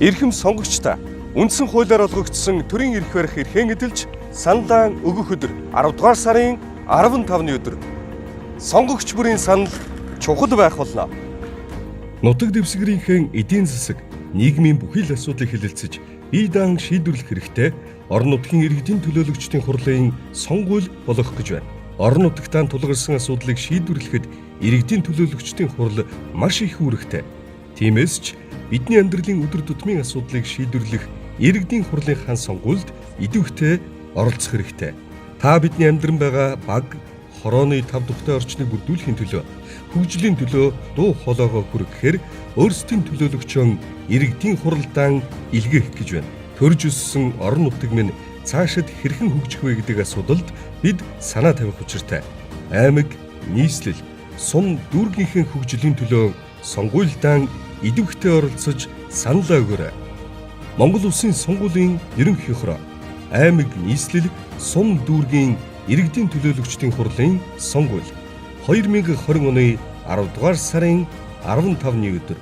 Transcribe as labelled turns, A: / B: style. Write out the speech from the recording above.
A: Эрхэм сонгогч та, үндсэн хуулиар олгогдсон төрийн эрх барих эрхээ эдэлж саналаа өгөх өдөр 10 дугаар сарын 15-ны өдөр. Сонгогч бүрийн санал чухал байх болно. Нутаг дэвсгэрийнхээ эдийн засаг, нийгмийн бүхий л асуудлыг хэлэлцэж, бие даан шийдвэрлэх хэрэгтэй орон нутгийн иргэдийн төлөөлөгчдийн хурлын сонгуул болох гэж байна. Орон нутагтаа тулгарсан асуудлыг шийдвэрлэхэд иргэдийн төлөөлөгчдийн хурал маш их үүрэгтэй. Тиймээс ч бидний амьдралын өдөр тутмын асуудлыг шийдвэрлэх иргэдийн хурлын хан сонгуульд идэвхтэй оролцох хэрэгтэй. Та бидний амьдран байгаа баг хорооны тав тухтай орчныг бүрдүүлэхийн төлөө хөгжлийн төлөө дуу хоолойгоо хүргэхээр өөрсдийн төлөөлөгчөн иргэдийн хуралдаан илгээх гэж байна. Төрж өссөн орон нутаг минь цаашид хэрхэн хөгжих вэ гэдэг асуудалд бид санаа тавих учиртай. Аймаг, нийслэл, сум дүүргийнхээ хөгжлийн төлөө сонгуульдаан идэвхтэй оролцож саналаа өгөөрэй. Монгол Улсын сонгуулийн ерөнхий хороо, аймаг, нийслэл, сум дүүргийн иргэдийн төлөөлөгчдийн хурлын сонгуул 2020 оны 10 дугаар сарын 15-ны өдөр.